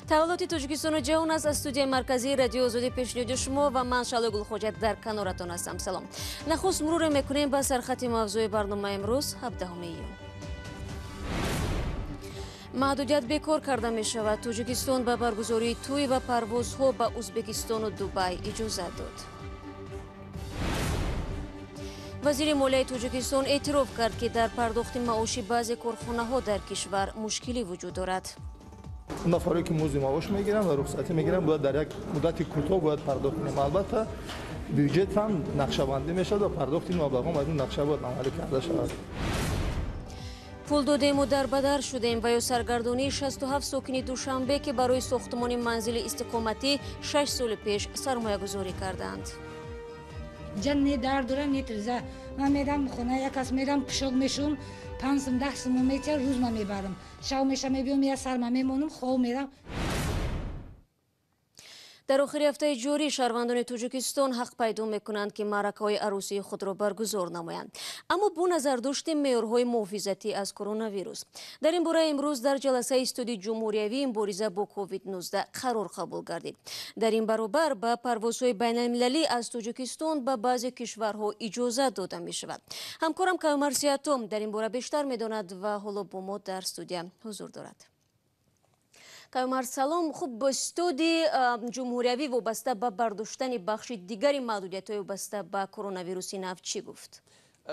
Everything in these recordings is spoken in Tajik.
Таҳаввулоти Тоҷикистону ҷаҳон аст аз студияи марказии Радиои Озодӣ пешниҳоди шумо ва ман Шаҳлои Гулхоҷа дар каноратон ҳастам. Салом. Нахуст муруре мекунем ба сархати мавзӯи барномаи имрӯз, 17 июн. Маҳдудият бекор карда мешавад. Тоҷикистон ба баргузории тӯй ва парвозҳо ба Ӯзбекистону Дубай иҷозат дод. Вазири молияи Тоҷикистон эътироф кард, ки дар пардохти маоши баъзе корхонаҳо дар кишвар мушкилӣ вуҷуд дорад. Нафаре ки музди маош мегиранд ва рухсатӣ мегиранд, бояд дар як муддати кӯтоҳ бояд пардохт кунем. Албатта, бюҷет ҳам нақшабандӣ мешавад ва пардохти ин маблағҳо аз ин нақша бояд амалӣ карда шавад. Пул додему дарбадар шудем ва ё саргардонии 67 сокини Душанбе, ки барои сохтмони манзили истиқоматӣ 6 соли пеш сармоягузорӣ карданд. Ҷан не дард дорам, не тирза. Ман мерам хона, як кас мерам, пишок мешум, 5 сум, 10 сум метия, рӯз ман мебарам. Шав меша мебиём, я сар ман мемонам, хоб мерам. Дар охири ҳафтаи ҷорӣ шаҳрвандони Тоҷикистон ҳақ пайдо мекунанд, ки маъракаҳои арӯсии худро баргузор намоянд, аммо бо назардошти меъёрҳои муҳофизатӣ аз коронавирус. Дар ин бора имрӯз дар ҷаласаи студии ҷумҳуриявии мубориза бо COVID-19 қарор қабул гардид. Дар ин баробар ба парвозҳои байналмилалӣ аз Тоҷикистон ба баъзе кишварҳо иҷозат дода мешавад. Ҳамкорам Каюмарс Сиятом дар ин бора бештар медонад ва ҳоло бо мо дар студия ҳузур дорад. Каюмарс, салом. Хуб, студии ҷумҳуриявӣ вобаста ба бардоштани бахши дигари маҳдудиятҳои вобаста ба коронавируси нав чӣ гуфт?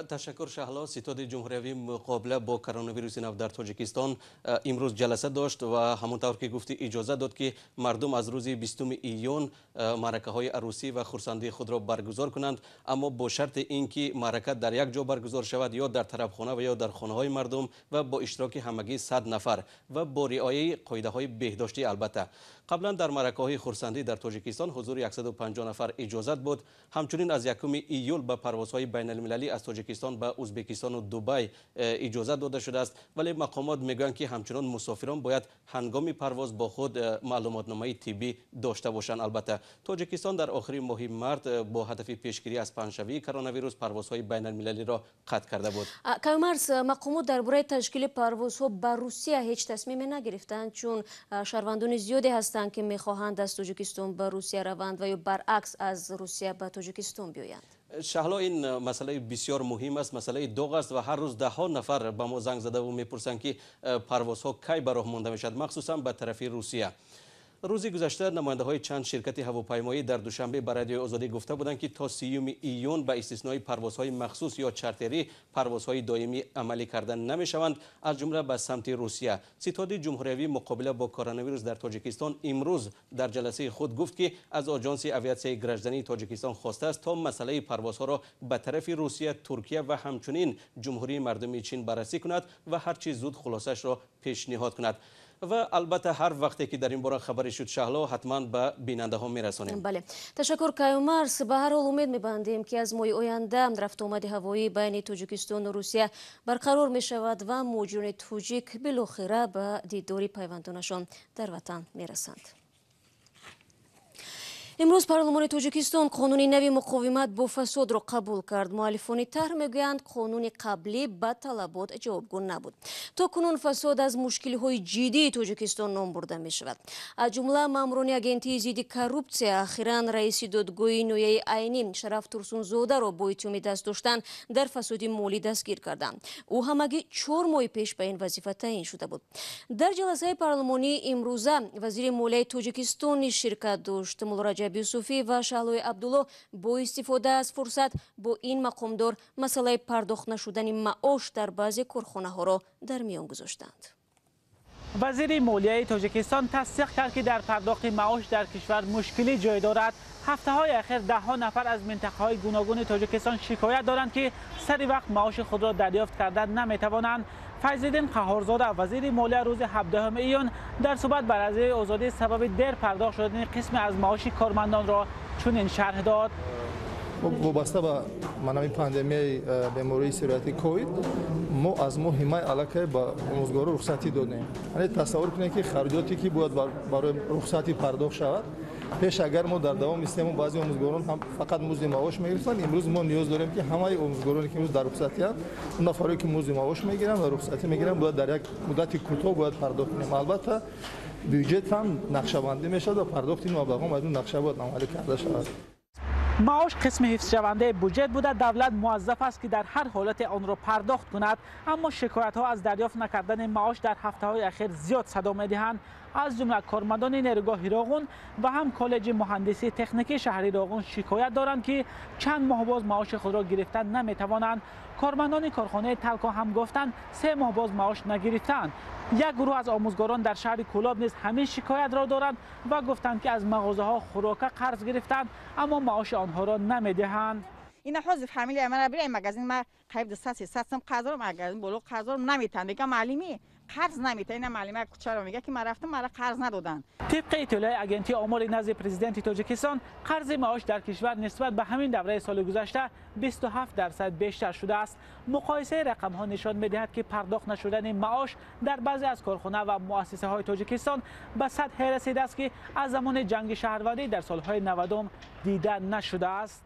Ташаккур, Шаҳло. Ситоди ҷумҳуриявии муқобила бо коронавируси нав дар Тоҷикистон имрӯз ҷаласа дошт ва ҳамон тавр ки гуфтӣ, иҷозат дод, ки мардум аз рӯзи 20 июн маъракаҳои арӯсӣ ва хурсандии худро баргузор кунанд, аммо бо шарти ин ки маърака дар як ҷо баргузор шавад, ё дар тарабхона ва ё дар хонаҳои мардум ва бо иштироки ҳамагӣ 100 нафар ва бо риояи қоидаҳои беҳдоштӣ. Албатта, қаблан дар маъракаҳои хурсандӣ дар Тоҷикистон ҳузури 150 нафар иҷозат буд. Ҳамчунин аз 1 июл ба парвозҳои байналмилалӣ аз Тоҷикистон ба Ӯзбекистону Дубай иҷозат дода шудааст, вале мақомот мегӯянд, ки ҳамчунон мусофирон бояд ҳангоми парвоз бо худ маълумотномаи тиббӣ дошта бошанд. Албатта, Тоҷикистон дар охири моҳи март бо ҳадафи пешгирӣ аз паҳншавии коронавирус парвозҳои байналмилалиро қатъ карда буд. Каюмарс, мақомот дар бораи ташкили парвозҳо ба Русия ҳеҷ тасмиме нагирифтанд, чун шаҳрвандони зиёде ҳастанд, ки мехоҳанд аз Тоҷикистон ба Русия раванд ва ё баръакс аз Русия ба Тоҷикистон биёянд. Шаҳло, ин масъалаи бисёр муҳим аст, масъалаи доғ аст ва ҳар рӯз даҳҳо нафар ба мо занг задаву мепурсанд, ки парвозҳо кай ба роҳ монда мешавад, махсусан ба тарафи Русия. Рӯзи гузашта намояндаҳои чанд ширкати ҳавопаймоӣ дар Душанбе ба Радиои Озодӣ гуфта буданд, ки то 30 июн ба истиснои парвозҳои махсус ё чартерӣ парвозҳои доимӣ амалӣ карда намешаванд, аз ҷумла ба самти Русия. Ситоди ҷумҳуриявии муқобила бо коронавирус дар Тоҷикистон имрӯз дар ҷаласаи худ гуфт, ки аз Оҷонси авиатсияи граждании Тоҷикистон хостааст, то масъалаи парвозҳоро ба тарафи Русия, Туркия ва ҳамчунин Ҷумҳурии мардумии Чин баррасӣ кунад ва ҳарчи зуд хулосаашро пешниҳод кунад. Ва албатта, ҳар вақте ки дар ин бора хабаре шуд, Шаҳло, ҳатман ба бинандаҳо мерасонем. Бале, ташаккур, Каюмарс. Ба ҳар ҳол, умед мебандем, ки аз моҳи оянда рафтуомади ҳавоӣ байни Тоҷикистону Русия барқарор мешавад ва муҳоҷирони тоҷик билохира ба дидори пайвандонашон дар ватан мерасанд. Имрӯз парлумони Тоҷикистон қонуни нави муқовимат бо фасодро қабул кард. Муаллифони тарҳ мегӯянд, қонуни қаблӣ ба талабот ҷавобгӯ набуд. То кунун фасод аз мушкилиҳои ҷиддии Тоҷикистон ном бурда мешавад. Аз ҷумла маъмурони агентии зидди коррупсия ахиран раиси додгоҳи ноҳияи Айнӣ Шараф Турсунзодаро бо иттиҳоми даст доштан дар фасоди молӣ дастгир карданд. Ӯ ҳамагӣ 4 моҳи пеш ба ин вазифа таъин шуда буд. Дар ҷаласаи парлумонии имрӯза вазири молияи Тоҷикистон низ ширкат дошт. Муллораҷаб Юсуфӣ ва Шаҳлои Абдулло бо истифода аз фурсат бо ин мақомдор масъалаи пардохт нашудани маош дар баъзе корхонаҳоро дар миён гузоштанд. Вазири молияи Тоҷикистон тасдиқ кард, ки дар пардохти маош дар кишвар мушкилӣ ҷой дорад. Ҳафтаҳои ахир даҳҳо нафар аз минтақаҳои гуногуни Тоҷикистон шикоят доранд, ки сари вақт маоши худро дарёфт карда наметавонанд. Файзиддин Қаҳҳорзода, вазири молия, рӯзи 17 июн дар суҳбат ба Радиои Озодӣ сабаби дер пардохт шудани қисме аз маоши кормандонро чунин шарҳ дод. Вобаста ба манами пандемияи бемории сирояти ковид мо аз моҳи май аллакай ба омӯзгоро рухсатӣ додем. Яъне тасаввур кунед, ки хароҷоте, ки бояд барои рухсатӣ пардохт шавад, Пеш агар мо дар давоми 3 моҳ баъзе омӯзгорон ҳам фақат музди маош мегирифтанд, имрӯз мо ниёз дорем, ки ҳамаи омӯзгороне, ки имрӯз дар рухсатианд, он нафаре, ки музди маош мегиранд ва рухсатӣ мегиранд, бояд дар як муддати кӯтоҳ бояд пардохт кунем. Албатта, бюҷет ҳам нақшабандӣ мешавад ва пардохти ин маблағҳо аз ин нақша бояд амалӣ карда шавад. Маош қисми ҳифзшавандаи буҷет буда, давлат муваззаф аст, ки дар ҳар ҳолате онро пардохт кунад. Аммо шикоятҳо аз дарёфт накардани маош дар ҳафтаҳои ахир зиёд садо медиҳанд. Аз ҷумла кормандони нерӯгоҳи Роғун ва ҳам коллеҷи муҳандисии техникии шаҳри Роғун шикоят доранд, ки чанд моҳ боз маоши худро гирифта наметавонанд. Кормандони корхонаи Талко ҳам гуфтанд, 3 моҳ боз маош нагирифтаанд. Як гурӯҳ аз омӯзгорон дар шаҳри Кӯлоб низ ҳамин шикоятро доранд ва гуфтанд, ки аз мағозаҳо хӯрока қарз гирифтанд, аммо маоши онҳоро намедиҳанд. Ина ҳозир фамилия мара бирай магазин, ма қариб 200-300 сом қарз дорам, магазин боло қарз дорам, наметан. Мегам, маълими қарз намета. Ина маълима кучаро мега, ки ман рафтам, мара қарз надоданд. Тибқи иттилои агентии омори назди президенти Тоҷикистон, қарзи маош дар кишвар нисбат ба ҳамин давраи соли гузашта 27% бештар шудааст. Муқоисаи рақамҳо нишон медиҳад, ки пардохт нашудани маош дар баъзе аз корхона ва муассисаҳои Тоҷикистон ба сатҳе расидааст, ки аз замони ҷанги шаҳрвандӣ дар солҳои 90 дида нашудааст.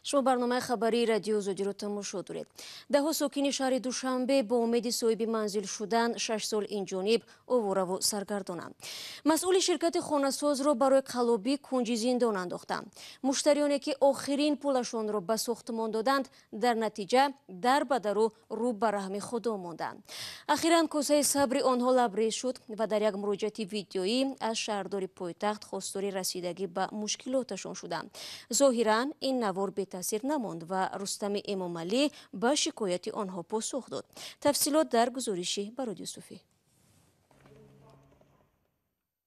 Шумо барномаи хабарии Радио Озодиро тамошо доред. Даҳҳо сокини шаҳри Душанбе бо умеди соҳиби манзил шудан 6 сол инҷониб овораво саргардонанд. Масъули ширкати хонасозро барои қаллобӣ кунҷи зиндон андохтанд. Муштариёне, ки охирин пулашонро ба сохтмон доданд, дар натиҷа дар ба дару рӯ ба раҳми Худо монданд. Ахиран косаи сабри онҳо лабрез шуд ва дар як муроҷиати видеоӣ аз шаҳрдори пойтахт хостори расидагӣ ба мушкилоташон шуданд. Зоҳиран ин навор бетаъсир намонд ва Рустами Эмомалӣ ба шикояти онҳо посух дод. Тафсилот дар гузориши Барод Юсуфӣ.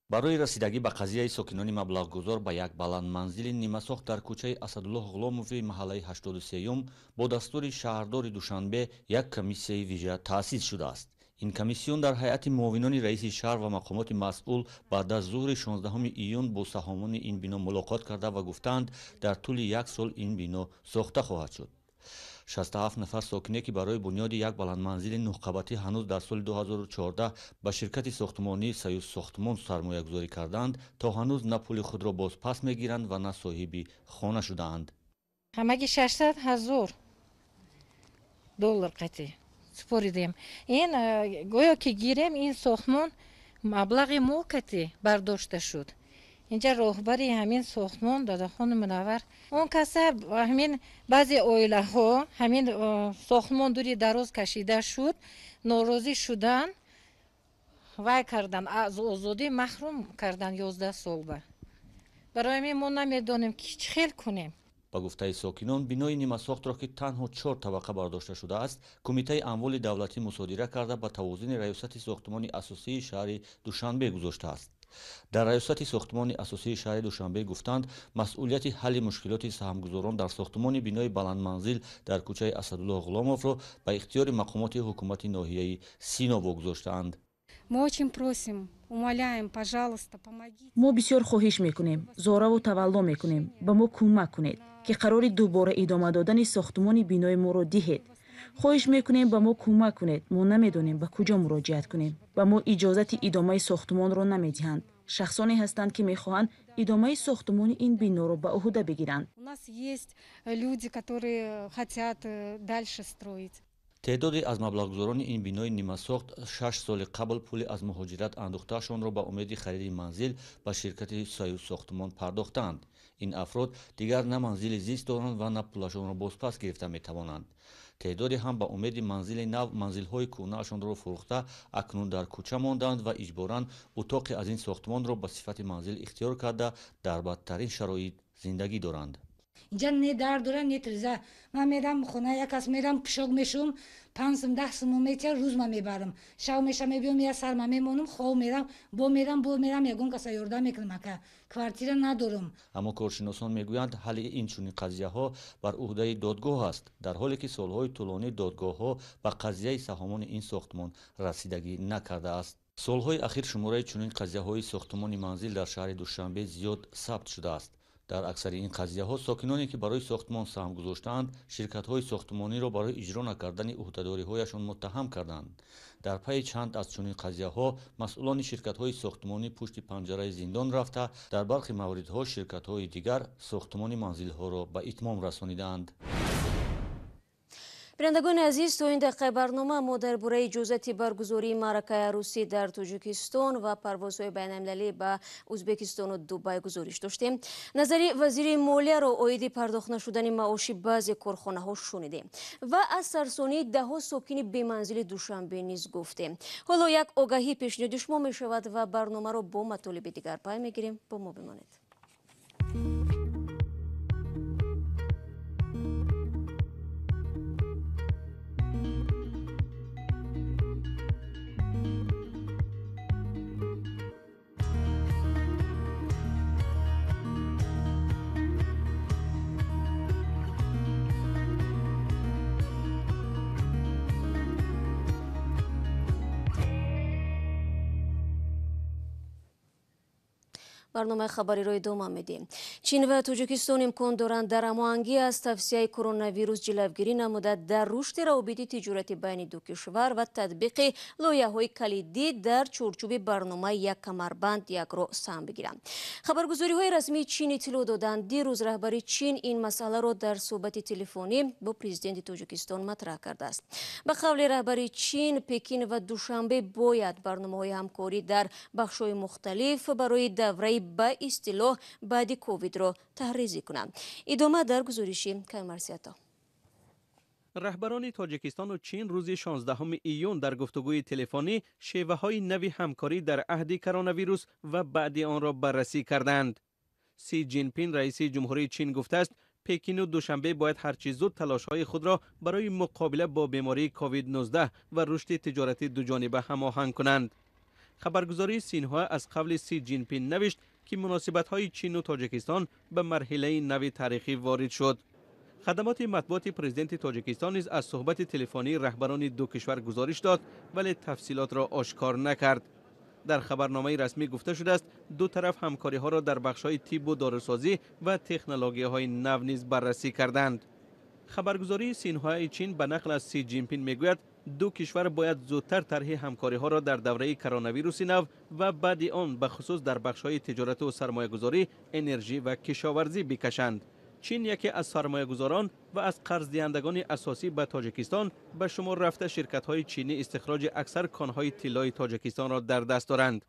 Барои расидагӣ ба қазияи сокинони маблағгузор ба як баландманзили нимасохт дар кӯчаи Асадуллоҳ Ғуломови маҳаллаи 83-юм бо дастури шаҳрдори Душанбе як комиссияи вижа таъсис шудааст. Ин комиссион дар ҳайати муовинони раиси шаҳр ва мақомоти масъул баъд аз зуҳри 16 июн бо саҳомони ин бино мулоқот карда ва гуфтаанд, дар тӯли як сол ин бино сохта хоҳад шуд. 67 нафар сокине, ки барои бунёди як баландманзили нӯҳқабатӣ ҳанӯз дар соли 2014 ба ширкати сохтмонии Союз Сохтмон сармоягузорӣ карданд, то ҳанӯз на пули худро бозпас мегиранд ва на соҳиби хона шудаанд. Ҳамаги 600 ҳазор доллар қатъӣ супоридем. Ин гӯё ки гирем, ин сохтмон маблағи мо қатъӣ бардошта шуд. Инҷа роҳбари ҳамин сохтмон Дадахони Мунаввар, он каса ҳамин баъзе оилаҳо ҳамин сохтмон дури дароз кашида шуд, норозӣ шудан, вай кардан, аз озодӣ маҳрум кардан 11 сол ба. Барои ҳамин мо намедонем, ки чӣ хел кунем. Ба гуфтаи сокинон, бинои нимасохтро, ки танҳо 4 табақа бардошта шудааст, Кумитаи амволи давлатӣ мусодира карда ба тавозуни Раёсати сохтмони асосии шаҳри Душанбе гузоштааст. Дар Раёсати сохтмони асосии шаҳри Душанбе гуфтанд, масъулияти ҳалли мушкилоти саҳмгузорон дар сохтмони бинои баландманзил дар кӯчаи Асадуллоҳ Ғуломовро ба ихтиёри мақомоти ҳукумати ноҳияи Сино вогузоштаанд. Мы очень просим, умоляем, пожалуйста, помогите. Мо бисёр хоҳиш мекунем, зораву тавалло мекунем, ба мо кӯмак кунед, ки қарори дубора идома додани сохтмони бинои моро диҳед. Хоҳиш мекунем, ба мо кӯмак кунед. Мо намедонем, ба куҷо муроҷиат кунем. Ба мо иҷозати идомаи сохтмонро намедиҳанд. Шахсоне ҳастанд, ки мехоҳанд идомаи сохтмони ин биноро ба ӯҳда бигиранд. У нас есть люди, которые хотят дальше строить. Теъдоде аз маблағгузорони ин бинои нимасохт 6 соли қабл пули аз муҳоҷират андӯхтаашонро ба умеди хариди манзил ба ширкати Союз Сохтмон пардохтаанд. Ин афрод дигар на манзили зист доранд ва на пулашонро бозпас гирифта метавонанд. Теъдоде ҳам ба умеди манзили нав манзилҳои кӯҳнаашонро фурӯхта акнун дар кӯча мондаанд ва иҷборан утоқе аз ин сохтмонро ба сифати манзил ихтиёр карда дар бадтарин шароит зиндагӣ доранд. Инҷа не дар дорам, не тиреза. Ман мерам хона як кас мерам, пишок мешум, 5 сум, 10 сум метия, рӯз ма мебарам. Шав меша мебиём, я сар ма мемонам, хов мерам, бо мерам, бо мерам, ягон каса ёрдам мекунам, ака. Квартира надорам. Аммо коршиносон мегӯянд, ҳалли ин чунин қазияҳо бар ӯҳдаи додгоҳ аст, дар ҳоле ки солҳои тӯлонӣ додгоҳҳо ба қазияи саҳомони ин сохтмон расидагӣ накардааст. Солҳои ахир шумораи чунин қазияҳои сохтмони манзил дар шаҳри Душанбе зиёд сабт шудааст. Дар аксари ин қазияҳо сокиноне, ки барои сохтмон саҳм гузоштаанд, ширкатҳои сохтмониро барои иҷро накардани ӯҳдадориҳояшон муттаҳам карданд. Дар пайи чанд аз чунин қазияҳо масъулони ширкатҳои сохтмонӣ пушти панҷараи зиндон рафта, дар бархи мавридҳо ширкатҳои дигар сохтмони манзилҳоро ба итмом расонидаанд. Бинандагони азиз, то ин дақиқаи барнома мо дар бораи иҷозати баргузории маъракаи арӯсӣ дар Тоҷикистон ва парвозҳои байналмилалӣ ба Ӯзбекистону Дубай гузориш доштем. Назари вазири молияро оиди пардохт нашудани маоши баъзе корхонаҳо шунидем ва аз сарсонии даҳҳо сокини беманзили Душанбе низ гуфтем. Ҳоло як огаҳӣ пешниҳоди шумо мешавад ва барномаро бо матолиби дигар пай мегирем. Бо мо бимонед. Барномаи хабариро идома медиҳем. Чин ва Тоҷикистон имкон доранд дар ҳамоҳангӣ аз тавсияи коронавирус ҷилавгирӣ намуда дар рушди равобити тиҷоратӣ байни ду кишвар ва татбиқи лоиҳаҳои калидӣ дар чорчӯби барномаи як камарбанд як роҳ саҳм бигиранд. Хабаргузориҳои расмии Чин иттилоъ доданд. Дирӯз раҳбари Чин ин масъаларо дар суҳбати телефонӣ бо президенти Тоҷикистон матраҳ кардааст. Ба қавли раҳбари Чин, Пекин ва Душанбе бояд барномаҳои ҳамкорӣ дар бахшҳои мухталиф барои давраи ба истилоҳ баъди ковидро таҳризӣ кунанд. Идома дар гузориши Каймарсиято. Раҳбарони Тоҷикистону Чин рӯзи 16 июн дар гуфтугӯи телефонӣ шеваҳои нави ҳамкорӣ дар аҳди коронавирус ва баъди онро баррасӣ карданд. Си Ҷинпин, раиси ҷумҳурии Чин, гуфтааст, Пекину Душанбе бояд ҳарчи зуд талошҳои худро барои муқобила бо бемории ковид-19 ва рушди тиҷорати дуҷониба ҳамоҳанг кунанд. Хабаргузории Синҳуа аз қавли Си Ҷинпин навишт, ки муносибатҳои Чину Тоҷикистон ба марҳилаи нави таърихӣ ворид шуд. Хадамоти матбуоти президенти Тоҷикистон низ аз суҳбати телефонии раҳбарони ду кишвар гузориш дод, вале тафсилотро ошкор накард. Дар хабарномаи расмӣ гуфта шудааст, ду тараф ҳамкориҳоро дар бахшҳои тиббу дорусозӣ ва технологияҳои нав низ баррасӣ карданд. Хабаргузории Синҳуаи Чин ба нақл аз Си Ҷинпин мегӯяд, ду кишвар бояд зудтар тарҳи ҳамкориҳоро дар давраи коронавируси нав ва баъди он ба хусус дар бахшҳои тиҷорату сармоягузорӣ, энержӣ ва кишоварзӣ бикашанд. Чин яке аз сармоягузорон ва аз қарздиҳандагони асосӣ ба Тоҷикистон ба шумор рафта, ширкатҳои чинӣ истихроҷи аксар конҳои тиллои Тоҷикистонро дар даст доранд.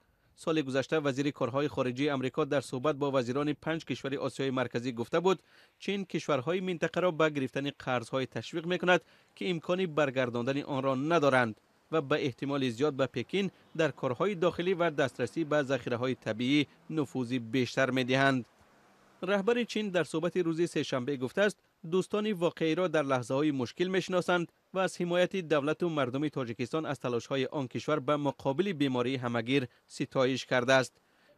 Соли гузашта вазири корҳои хориҷии Амрико дар суҳбат бо вазирони 5 кишвари Осиёи Марказӣ гуфта буд, Чин кишварҳои минтақаро ба гирифтани қарзҳои ташвиқ мекунад, ки имкони баргардондани онро надоранд ва ба эҳтимоли зиёд ба Пекин дар корҳои дохилӣ ва дастрасӣ ба захираҳои табиӣ нуфузи бештар медиҳанд. Раҳбари Чин дар суҳбати рӯзи сешанбе гуфтааст, дӯстони воқеиро дар лаҳзаҳои мушкил мешиносанд ва аз ҳимояти давлату мардуми Тоҷикистон аз талошҳои он кишвар ба муқобили бемории ҳамагир ситоиш кардааст.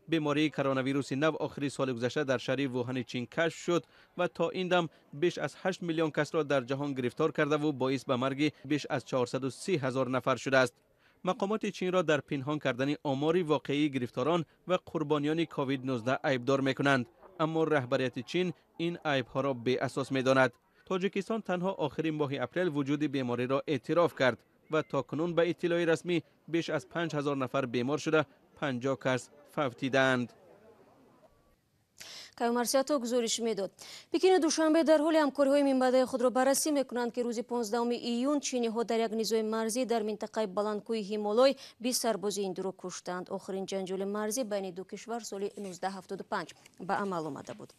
Бемории коронавируси нав охири соли гузашта дар шаҳри Вуҳани Чин кашф шуд ва то ин дам беш аз 8 миллион касро дар ҷаҳон гирифтор кардаву боис ба марги беш аз 430 ҳазор нафар шудааст. Мақомоти Чинро дар пинҳон кардани омори воқеии гирифторон ва қурбониёни ковид-19 айбдор мекунанд. Аммо раҳбарияти Чин ин айбҳоро беасос медонад. Тоҷикистон танҳо охири моҳи апрел вуҷуди бемориро эътироф кард ва то кунун ба иттилои расмӣ беш аз 5000 нафар бемор шуда, 50 кас фавтидаанд. Каюмарсиято гузориш медод. Пекину Душанбе дар ҳоли ҳамкориҳои минбаъдаи худро баррасӣ мекунанд, ки рӯзи 15 июн чиниҳо дар як низои марзӣ дар минтақаи баландкӯҳи Ҳимолой 20 сарбози ҳиндуро куштанд. Охирин ҷанҷоли марзӣ байни ду кишвар соли 1975 ба амал омада буд.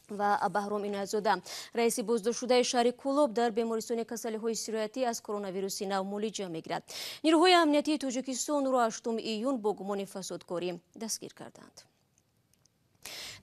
Ва Баҳром Иноятзода, раиси боздоштшудаи шаҳри Кӯлоб, дар бемористони касалиҳои сироятӣ аз коронавируси нав муолиҷа мегирад. Нирӯҳои амниятии Тоҷикистон ӯро 8 июн бо гумони фасодкорӣ дастгир карданд.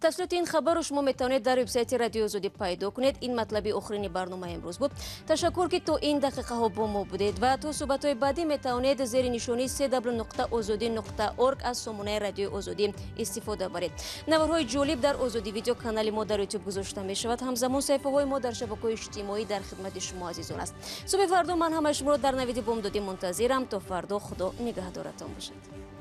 Тафсилоти ин хабарро шумо метавонед дар вебсайти Радиои Озодӣ пайдо кунед. Ин матлаби охирини барномаи имрӯз буд. Ташаккур, ки то ин дақиқаҳо бо мо будед ва то суҳбатҳои баъдӣ метавонед зери нишонии cw.ozodi.org аз сомонаи Радиои Озодӣ истифода баред. Наворҳои ҷолиб дар Озодӣ видео канали мо дар ютуб гузошта мешавад. Ҳамзамон саҳифаҳои мо дар шабакаҳои иҷтимоӣ дар хидмати шумо азизон аст. Субҳи фардо ман ҳамаи шуморо дар навиди бомдодӣ мунтазирам. То фардо Худо нигаҳдоратон бошад.